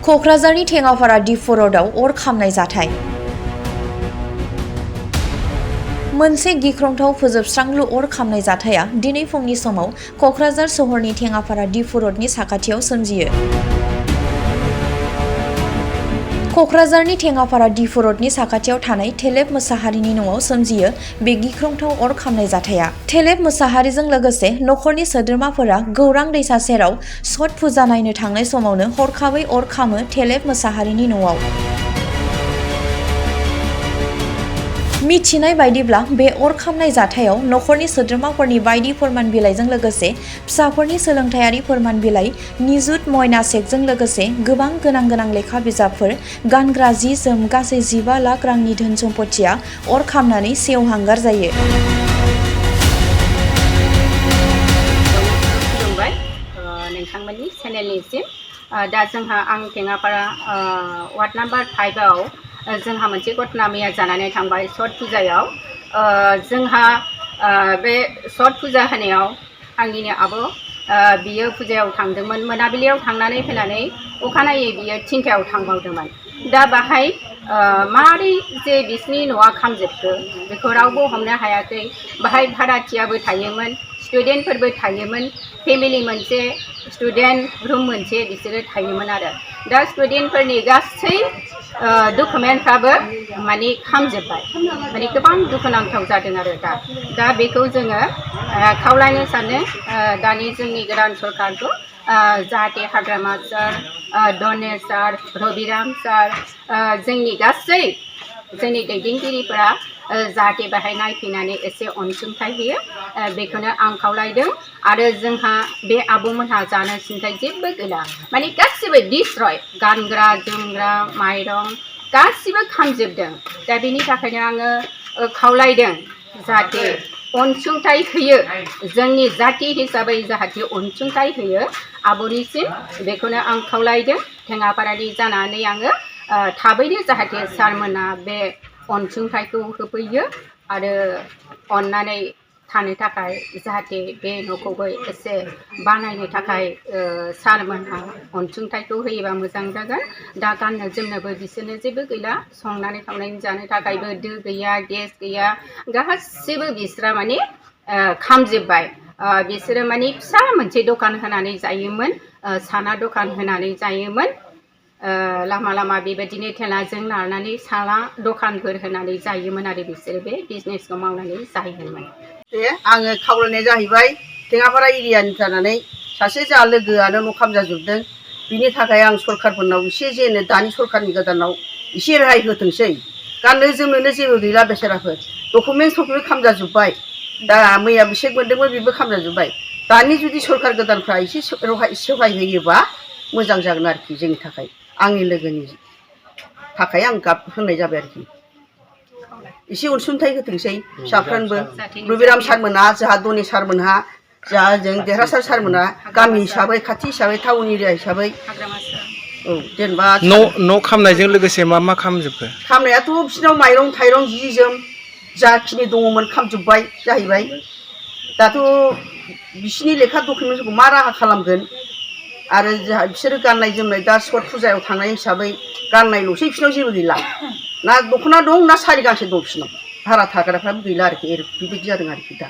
क'क्राझारनि टेङापारा डिपु र'डआव अर खामनाय जाथाय। मोनसे गिख्रंथाव फोजोबस्रांलु अर खामनाय जाथाया दिनै फुंनि समाव क'क्राझार सहरनि टेङापारा डिपु र'डनि साखाथियाव सोमजियो। क'क्राझारनि टेङापारा डिपु र'डनि साखाथियाव थानाय थेलेब मोसाहारिनि न'आव सोमजियो बे गिख्रंथाव अर खामनाय जाथाया। थेलेब मोसाहारिजों लोगोसे नखरनि सोद्रोमाफोरा गौरां दैसा सेराव छठ फुजा नायनो थांनाय समावनो हरखाबै अर खामो थेलेब मोसाहारिनि न'आव। मिथिनाय बायदिब्ला बे अर खामनाय जाथायाव नखरनि सोद्रोमाफोरनि बायदि फोरमान बिलाइजों लोगोसे फिसाफोरनि सोलोंथायारि फोरमान बिलाइ, निजुत मयना चेकजों लोगोसे गोबां गोनां लेखा बिजाबफोर, गानग्रा जि जोम गासै 15 लाख रांनि धोन सम्पथिया अर खामनानै सेवहांगार जायो। नोंथांमोननि चेनेलनिसिम दा जोंहा आं टेङापारा वार्ड नाम्बार 5 आव जोंहा मोनसे घटना मैया जानानै थांबाय छठ फुजायाव। जोंहा बे छठ फुजा होनायाव आंनिनो आब' बियो फुजायाव थांदोंमोन, मोनाबिलियाव थांनानै फैनानै अखानायै बियो 3टायाव थांबावदोंमोन। दा बाहाय मारै जे बिसिनि न'आ खामजोबखो बेखौ रावबो हमनो हायाखै। बाहाय भाराथियाबो थायोमोन, स्टुडेन्टफोरबो थायोमोन, फेमिलि मोनसे, स्टुडेन्ट रुम मोनसे बिसोरो थायोमोन आरो। दा स्टुडेन्टफोरनि गासै डकुमेन्टफ्राबो माने खामजोब्बाय, माने गोबां दुखुनांथाव जादों आरो। दा बेखौ जोङो खावलायनो सानो दानि जोंनि गोदान सरकारखौ, जाहाथे हाग्रामा सार, दनेश सार, रबिराम सार, जोंनि गासै जोंनि दैदेनगिरिफोरा जाहाथे बाहाय नायफैनानै एसे अनसुंथाइ होयो, बेखौनो आं खावलायदों। आरो जोंहा बे आब'मोनहा जानो सिन्थाय जेबो गैला, माने गासिबो डिस्ट्रय, गानग्रा जोमग्रा माइरं गासिबो खामजोबदों। दा बेनि थाखायनो आङो खावलायदों जाहाथे अनसुंथाइ होयो, जोंनि जाथि हिसाबै जाहाथे अनसुंथाइ होयो आब'निसिम, बेखौनो आं खावलायदों। टेङापारानि जानानै आङो थाबैनो जाहाथे सारमोना बे अनसुंथाइखौ होफैयो आरो अननानै थानो थाखाय जाहाथे बे न'खौबो एसे बानायनो थाखाय सारमोनहा अनसुंथाइखौ होयोबा मोजां जागोन। दा गाननो जोमनोबो बिसोरनो जेबो गैला, संनानै खावनानै जानो थाखायबो दो गैया, गेस गैया, गासिबो बिस्रा माने खामजोब्बाय। बिसोरो माने फिसा मोनसे दखान होनानै जायोमोन, साना दखान होनानै जायोमोन, लामा बेबायदिनो थेलाजों नारनानै साना दखानफोर होनानै जायोमोन आरो बिसोरो बे बिजनेसखौ मावनानै जायोमोन। आङो खावलायनाय जाहैबाय टेङापारा एरियानि जानानै सासे जोंहा लोगोआनो न' खामजाजोबदों। बिनि थाखाय आं सरकारफोरनाव एसे जेनो दानि सरकारनि गोदानाव एसे रेहाय होथोंसै। गाननो जोमनोनो जेबो गैला बेसेराफोर, डकुमेन्टसफोरखौबो खामजाजोब्बाय। दा मैया बिसोर मोनदोंमोन बेबो खामजाजोब्बाय। दानि जुदि सरकार गोदानफ्रा एसे सहाय होयोबा मोजां जागोन आरोखि जोंनि थाखाय, आंनि लोगोनि थाखाय आं गाब होनाय जाबाय आरोखि। एसे अनसुंथाइ होथोंसै फिसाफ्रानोबो। रबिराम सारमोनहा, जोंहा दनेश सारमोनहा, जोंहा जों देरहासार सारमोनहा गामि हिसाबै, खाथि हिसाबै, टाउन एरिया हिसाबै, औ जेनेबा न' खामनायजों लोगोसे मा खामजोबखो? खामनायाथ' बिसोरनाव माइरं थाइरं जि जोम जाखिनि दङमोन खामजोब्बाय जाहैबाय। दाथ' बिसिनि लेखा डकुमेन्टफोरखौ मा राहा खालामगोन। आरो जोंहा बिसोरो गाननाय जोमनाय दा छठ फुजायाव थांनाय हिसाबै गाननायल'सै, बिसोरनाव जेबो गैला। ना दख'ना दं ना सारि गांसे दं बिसोरनाव, भारा थाग्राफ्राबो गैला आरोखि, बेबायदि जादों आरोखि दा।